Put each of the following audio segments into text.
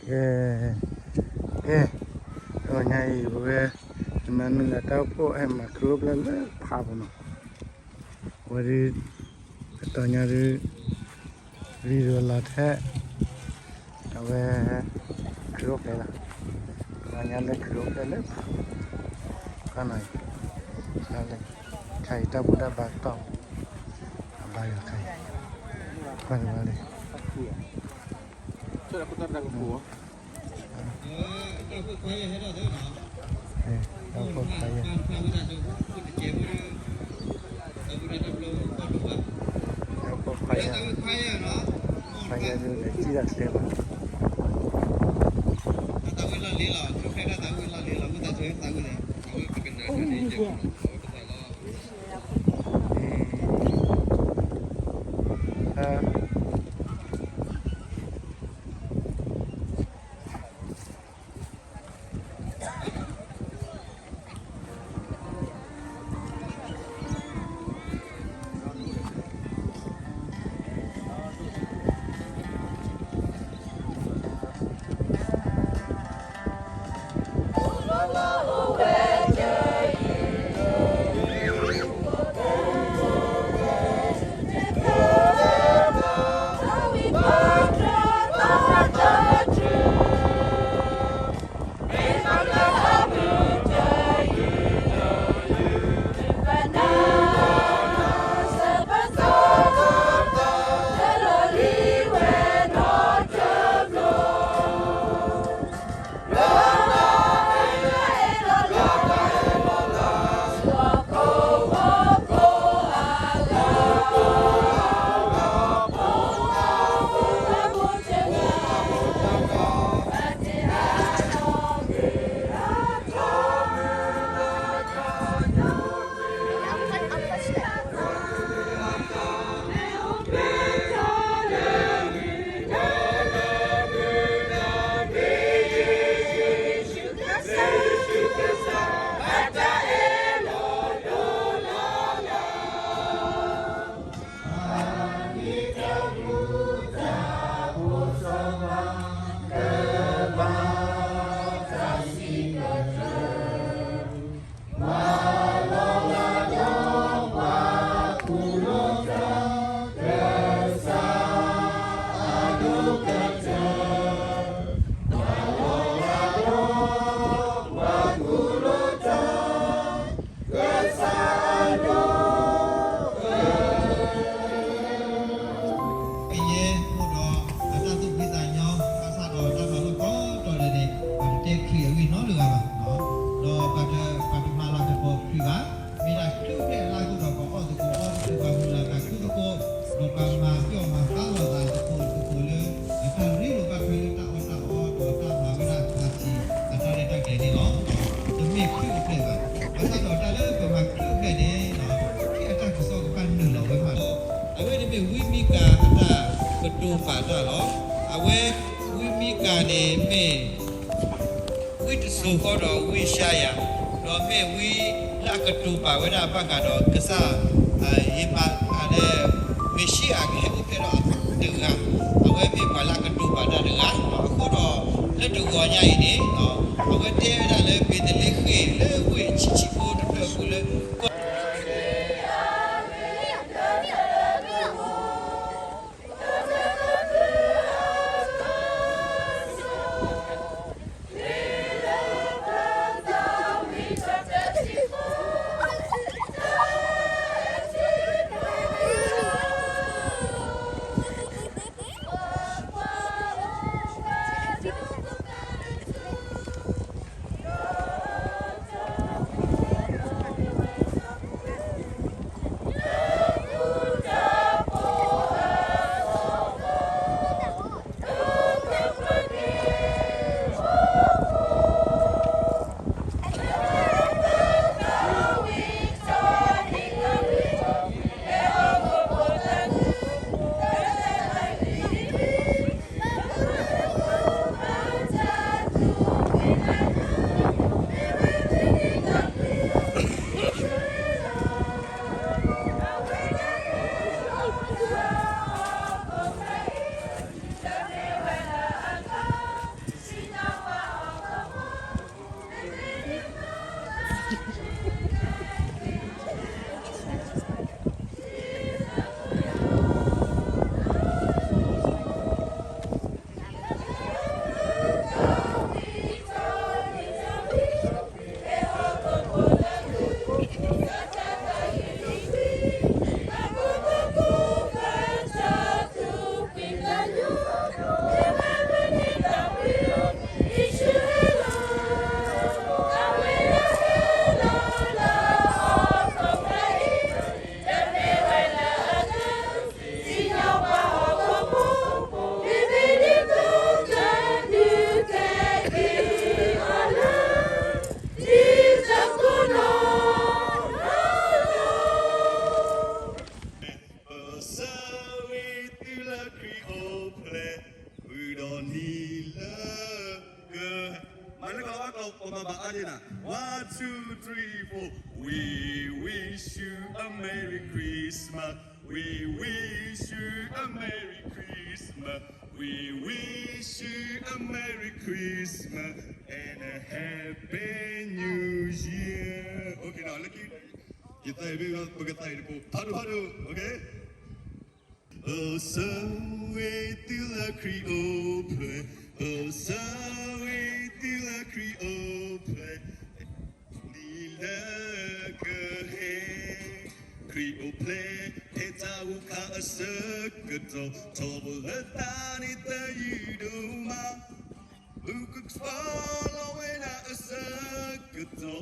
ကဲ, ကဲ, တဂီၤညါအံၤ ပဝဲ နမၤနုၤလၢတၢ်အိၣ်ဖှိၣ်ဟဲမၤခရံာ်အိၣ်ဖျဲၣ်လၢဖးပူၤနီၤ, အဝဲဒၣ် အတီၤညါဒၣ် video လီၤထဲ အဝဲ ခရံာ်အိၣ်ဖျဲၣ်လီၤ, တဂီၤညါလၢခရံာ်အိၣ်ဖျဲၣ်လၢဖး ကီၢ်နီၤအံၤ, လၢ ခါအံၤတၢ်ဘူၣ်တၢ်ဘါကတီၢ် အဘါယွၤခါအံၤ, ကွၢ်တဘျီလံ တၢ်အိၣ်ဖှိၣ်ခွါယဲၢ်, တၢ်အိၣ်ဖှိၣ်ခွါယဲၢ်, ခွါယဲၢ်ဒုးလဲၤစံၣ်တၢ်ကျဲဘၣ်, အကယဲၢ်အိၣ်ဒီးအတၢ်သူၣ်ဖှံသးညီ ဘၣ်ဆၣ်ဒီးတၢ်မၤလိကိးတီၤဒဲးန့ၣ် ပှၤတတဲခရံာ်အဂ့ၢ်နီတဂၤဘၣ်, ဒီးပှၤတမၤလၤကပီၤခရံာ်ဘၣ်, မ့ၢ်ဒၣ်ချုးဖျဲၣ်လၢအဂုၢ်ဒီးပှၤအီၣ်သကိးအီသကိး ပှၤမုၢ်လၢ်သးခုသကိး, ဒီးပှၤမၤပျီၢ်မၤဃါလိာ်သးသကိးသကိးလၢ အတၢ်ရ့လိာ်ဘၣ်ထွဲလၢတၢ်အီၣ်တၢ်အီဒီးတၢ်မၤဝဲဒၣ်ခါဆံး အတၢ်ရဲၣ်တၢ်ကျဲၤန့ၣ်လီၤ. တမ့ၢ်ချုးဖျဲၣ်ဘၣ်. ဘၣ်ဆၣ်ဒီးတၢ်လၢပမၤချုးဖျဲၣ်န့ၣ် ခရံာ်အတၢ်ကစီၣ်ကဘၣ်နုာ်လီၤဝဲမးလီၤ. အဝဲန့ၣ်မ့ၢ်ဝံမံကၤအတၢ်ကတိၤပာ်တၢ်လီၤ. အဝဲဝံမံကၤန့ၣ်မ့ၢ် ဝံတစိၤဃီဒီးဝံယၡါယၤ, ဒီးမ့ၢ်ဝံလၢအကတိၤပာ်ဝဲဒၣ်ဘၣ်ဃးဒီးကစၢ် ယမၤလၢ မ့ၣ်ၡံအၤကဟဲအိၣ်ဖျဲၣ်ဒီးအတဂၤ, အဝဲမ့ၢ်ပှၤလၢအကတိၤပာ်တၢ်တဂၤ, အဃိဒီး လၢတဂီၤညါအံၤန့ၣ် အဝဲတဲဝဲဒၣ်လၢဘ့းသလ့ဃ့ၣ်လၢဝ့ၢ်ဆံးဆံးဖိတဖျၢၣ်ပူၤလၢ နံၤလၢက မၤလၢကလီၤဘၣ်ကလီၤ ပမၤဘၣ်အါဒၣ်နၤ One, two, three, four. We wish you a Merry Christmas. We wish you a Merry Christmas. We wish you a Merry Christmas and a Happy New Year. Okay, now, look, ယသးအံၤ ပကသးအံၤတပူၤ ဖးဒိၣ်ဖးဒိၣ် okay? အိၣ်ဆၢဝ့ၤတုၤလၢခရံာ်အိၣ်ဖျဲၣ်, အိၣ်ဆၢဝ့ၤတုၤလၢခရံာ်အိၣ်ဖျဲၣ်, နံၤလၢကဟဲ ခရံာ်အိၣ်ဖျဲၣ် ဖဲတၢ်အိၣ်ခါအဆၢကတီၢ်, ထီဘိလၢတၢ်န့ၣ်တယုၢ်ဒိၣ်မး, မူကဆှီလီၤဝဲဒၣ်အဆၢကတီၢ်,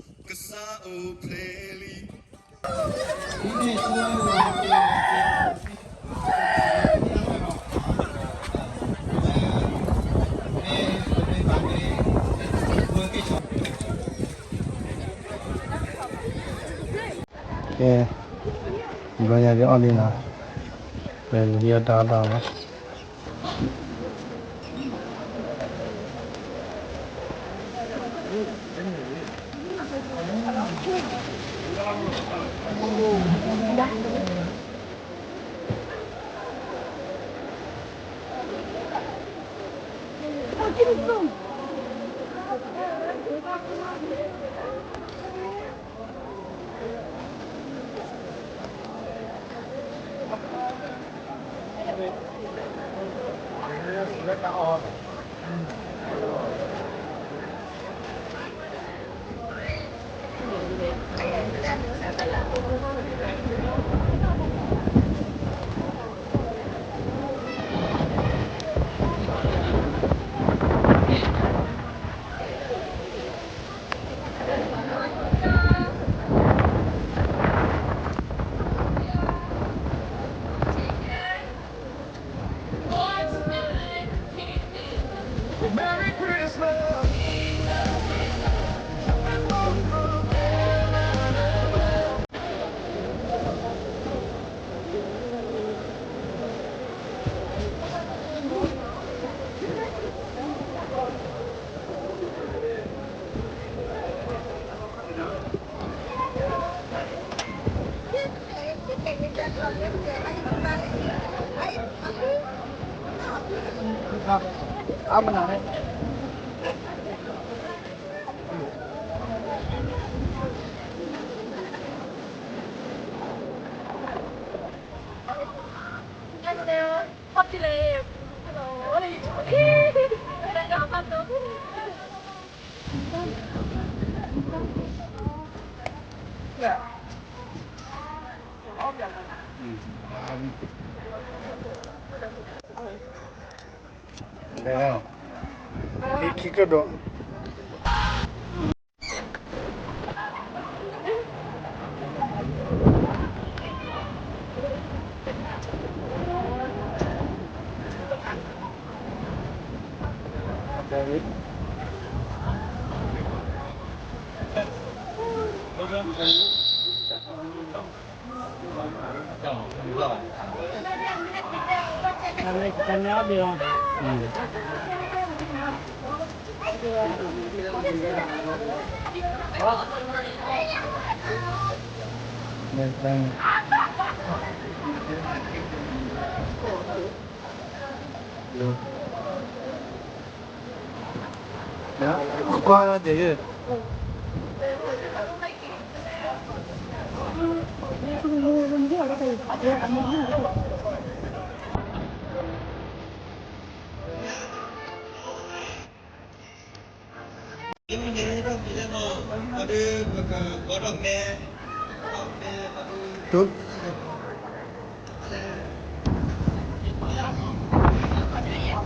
ပှၤအုၣ်ခီၣ်ကစၢ်အိၣ်ဖျဲၣ်လံ. ကဲ, ဘျီညါဒ်အီၣ်ဒ်နီၤ,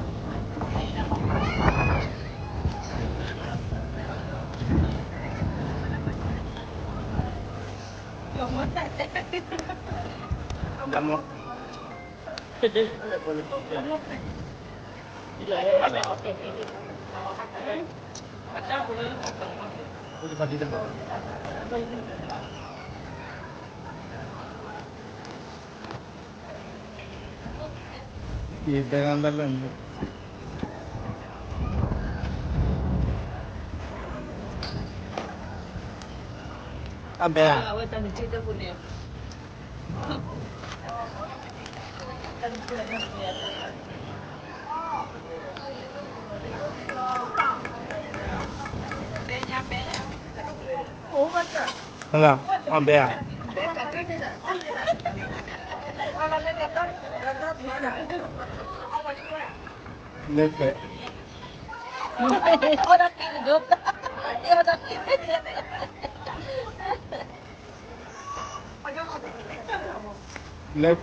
ပယီၤတၢ်အီၣ်တၢ်အီလီၤ. ယဘဲလၢလၢ အဘဲ အဘဲ လၢ လၢ ကွၢ်လၢယ အဘဲ အဘဲ ကဲ ဘျီဒုး ကဆှၢလီၤ, တဘျီညါဒုးကဆှၢလီၤ, ကဆှၢလီၤဘျီညါဒုး, လီၤဟိ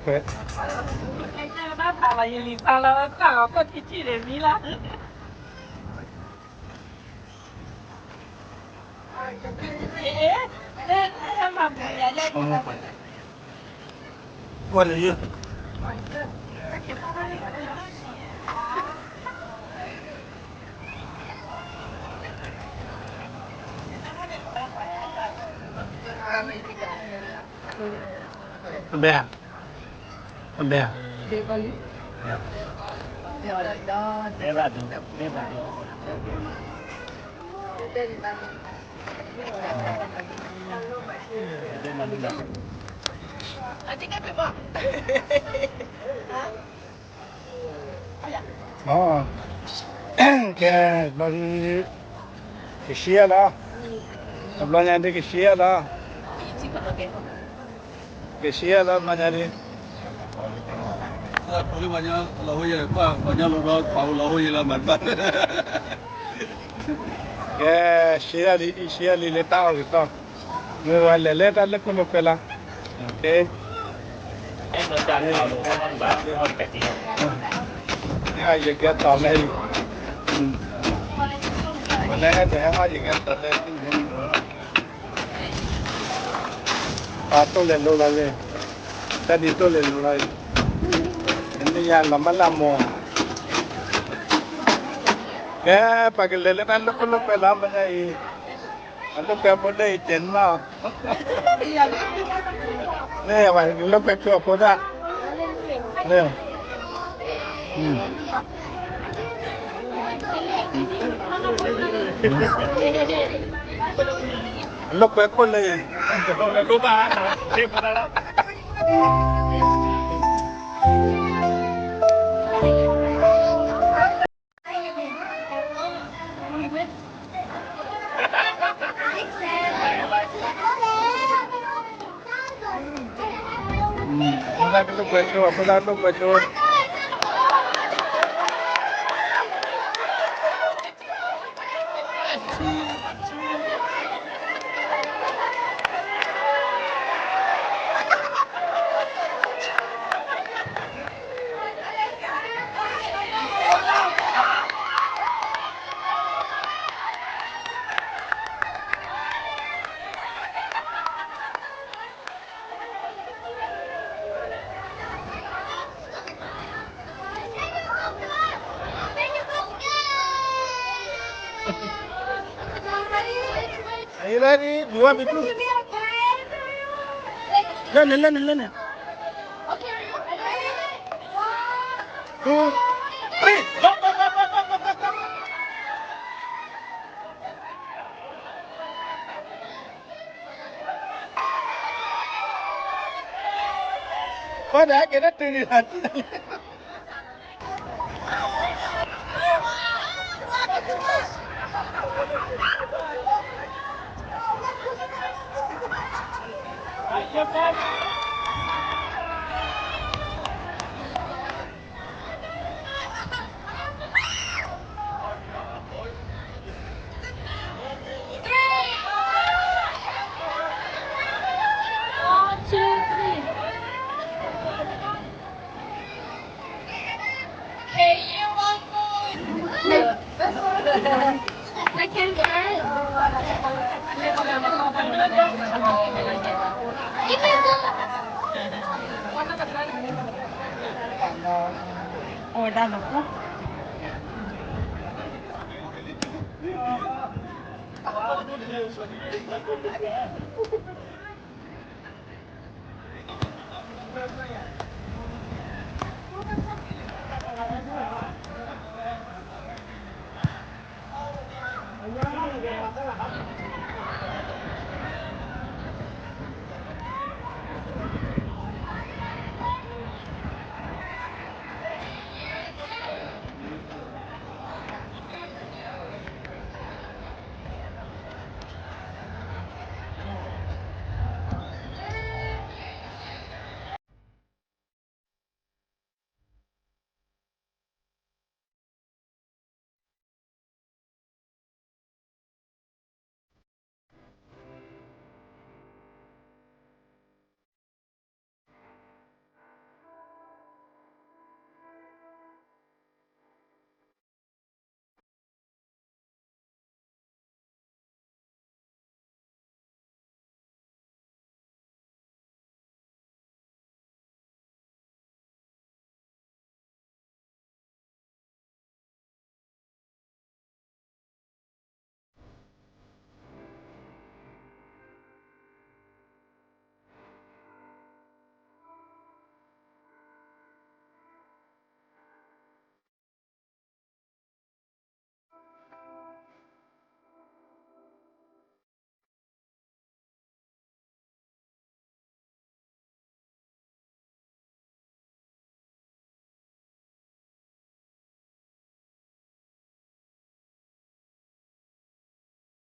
ယဲ ပှၤညါလီၤ ပှၤလီၤဟိယဲလီၤ မၤတဘၣ် ကဲ ဆှၢလံ ဆှၢလံလၢတၢ်အီၣ်ကတီၢ်, မ့ၢ်ဝဲလဲၤလၢတၢ်လၢခိၣ်လၢခွဲလီၤ, ကဲ ဟဲအီၣ်ယကဲတီၤလဲၣ်, ဝဲလဲၣ်ဟဲတဟဲအီၣ်ယကဲတီၤလဲၣ်, ပှၤတိၢ်လဲၤလိၤလီၤလဲၣ်, တၢ်ဒ်တိၢ်လဲၤလိၤလီၤ, မ့ၢ်ယၤလီၤမၢ်လၢမိၢ်, ကဲ ပှၤကလဲၤလၢတၢ်လၢခိၣ်လၢခွဲလီၤ မ့ၢ်ယၤအံၤ အလိာ်ကွဲဖိလၢအံၤတဲနၤ, မ့ၢ်ဝဲလိာ်ကွဲဖိအဖိဒၣ်, မ့ၢ် အလိာ်ကွဲခိၣ်လၢအံၤ, ဖိသၣ်လိာ်ကွဲဆိ ဖိသၣ်လိာ်ကွဲဆိ, Are you ready? Do you want me to? လဲၣ်န့ၣ် လဲၣ်န့ၣ် လဲၣ်န့ၣ်. Two, three. ဃီဒၣ်က့ၤတတုၤန့ၣ်လီၤ. One, two, three. Okay, you want food? Second verse. Oh, that's a